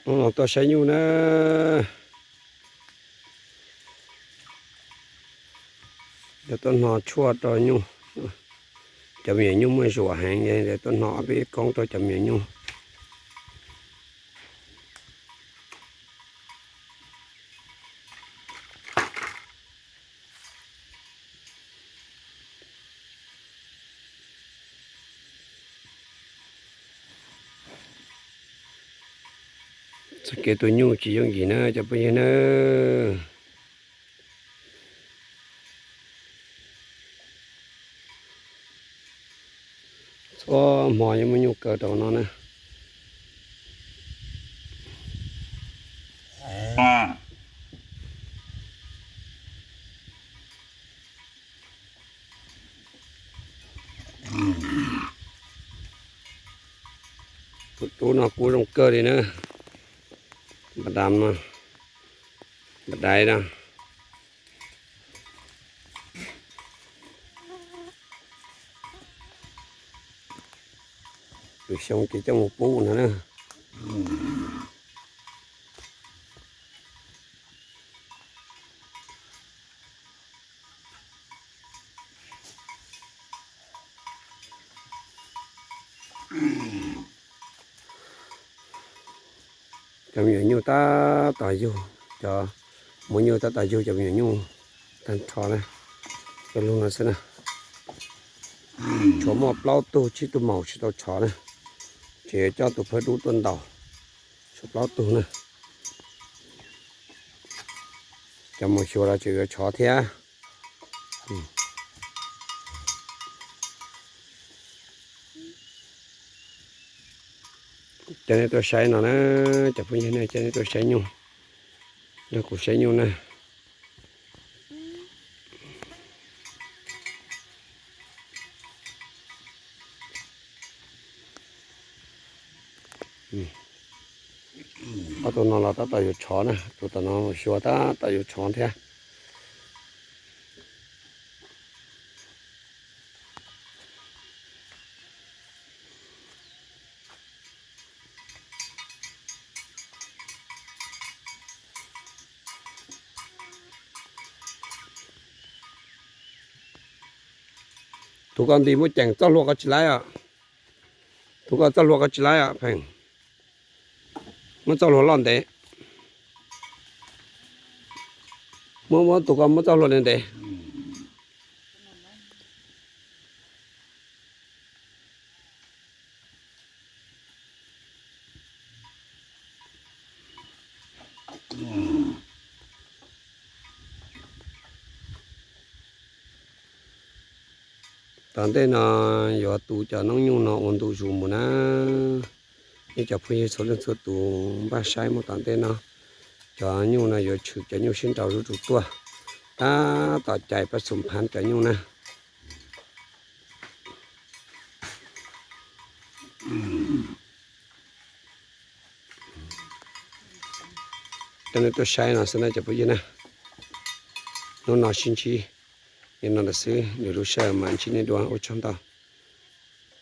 Tuaj saib nyuj na. Yog tuaj hno tshuaj rau nyuj. Cov me nyuam nyuj muaj zuam heev, tuaj hno ob peb koob rau cov me nyuam nyuj. Txoj kev tua nyuj tsis yooj yim na cov phooj ywg na. Txhua hmo yeej muaj nyuj kaw rau no na. Tus dub no kub zoo kawg li na. Npam dam no, npam daiv no. Lwm xyoo ces coj mus pub no na. Cov me nyuam nyuj tab tom yug, cov muaj nyuj tab tom yug cov me nyuam nyuj tag nrho na. Cov lug no xwb na, tshuav muaj plaub tug tsib tug maum tsis tau tshov na, tseem yuav coj tus phawj dub tuaj ntaus, tshuav plaub tug na. Cov mus xyuas los tseem yuav tshov thiab. Coj nej tuaj saib no na, cov phooj ywg na, coj nej tuaj saib nyuj, nrog kuv saib nyuj na. Ob tug no los tab tom yuav tshov na, tus tom no xyuas tab tom yuav tshov thiab. Tus ko nti muaj ceem txoj hlua ko tsis laib os. Tus ko txoj hlua ko tsis laib os pheej. Muab txoj hlua loj ntev. Muab, muab tus ko muab txoj hlua ntev ntev. Tom ntej no yuav tu cov noob nyuj no ua ntu zus mus na. Nej cov phooj ywg txhua leej txhua tus npaj saib mus tom ntej no. Cov nyuj no yuav tshwm cov nyuj sib nraus zuj zus tuaj. Tab tom cais pab xum phav cov nyuj na. Coj nej tuaj saib no xwb na cov phooj ywg na. Hnub no sib ntsib li no ntawm xwb, lwm lub sij hawm mam ntsib nej dua, ua tsaug ntau.